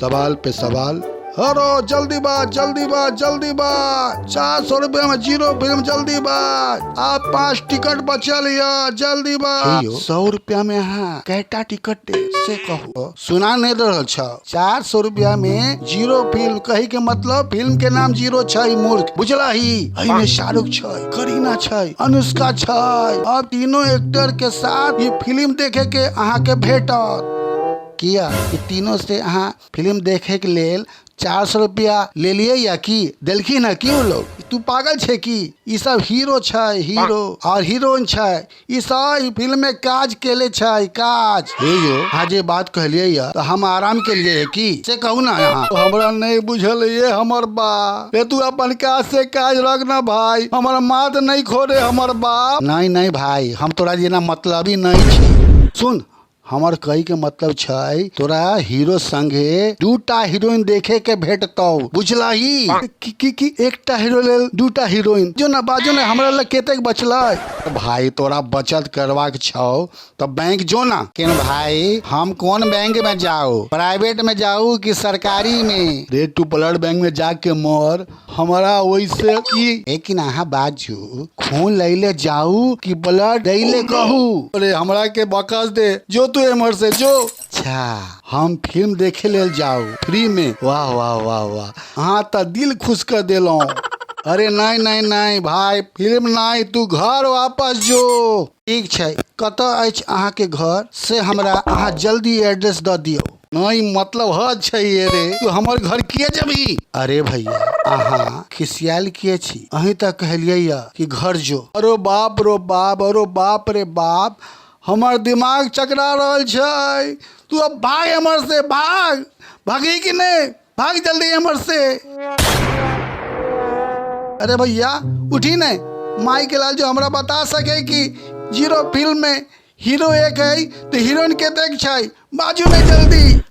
सवाल पे सवाल। हरो जल्दी बा, जल्दी बा, जल्दी बा। 400 रुपया में जीरो फिल्म, जल्दी बा। आप 5 टिकट बचल या, जल्दी बा। 100 रुपया में अहाँ कैटा टिकट दे से कहू, सुना नहीं रहल छ। 400 रुपया में जीरो फिल्म, कही के मतलब फिल्म के नाम जीरो छै। मूर्ख बुझला ही। एहि में शाहरुख छै, करीना छै, अनुष्का छै। अब तीनों एक्टर के साथ ये फिल्म देखे के अहाँ के भेटत। किया ई तीनों से अहाँ फिल्म देखे के लेल 400 रुपया ले लिए या की देलखिन है की उ लोग? तू पागल छै की? ई सब हीरो छै, हीरो और हीरोइन छै। ई सब ई फिल्म में काज केले छै, काज। हे यो, अहाँ जे बात कहलिए या तो हम आराम के लिए है की से कहू ना। यहाँ तो हमरा नहीं बुझल ये हमर बा। रे तू अपन काज से काज रख ना भाई, हमर मात नहीं खोरे हमर बाप। नहीं नहीं भाई, हम तोरा जेना मतलबी नहीं छी। सुन, हमर कही के मतलब छै तोरा हीरो संगे दूटा हीरोइन देखे के भेटतौ, बुझलही? की की की एकटा हीरो लेल दूटा हीरोइन? जो ना बाजो ना, हमरा लग कतेक बचलै भाई? तोरा बचत करबाक छौ तो बैंक जो ना। केन भाई, हम कोन बैंक में जाऊ? प्राइवेट में जाऊ कि सरकारी में? रे तू ब्लड बैंक में जाके मर, हमरा वैसे की। लेकिन अहाँ बाजू, खून लैले जाऊ कि ब्लड दैले कहू? अरे हमरा के बकस दे, जो तू एमहर से जो। अच्छा, हम फिल्म देखे लेल जाऊ फ्री में? वाह वाह वाह वाह, अहाँ तऽ दिल खुश कर देलहुँ। अरे नहीं नहीं नहीं भाई, फिल्म नहीं, तू घर वापस जो। ठीक छै, कतऽ अछि अहाँके घर से हमरा अहाँ जल्दी एड्रेस दऽ दियौ। नहीं मतलब हद छै ये रे, तू हमर घर किए जेबही? अरे भैया, अहाँ खिसियाल किए छी? अहीं तऽ कहलियै या कि घर जो। अरे बाप रो बाप, अरे बाप रे बाप, हमर दिमाग चकरा रहल छै। तू अब भाग एमहर से, भाग। भागी कि नहीं? भाग जल्दी एमहर से। अरे भैया उठी नहीं, माई के लाल जो हमरा बता सके कि जीरो फिल्म में हीरो एक है तो हीरोइन कतेक छै? बाजू नहीं जल्दी।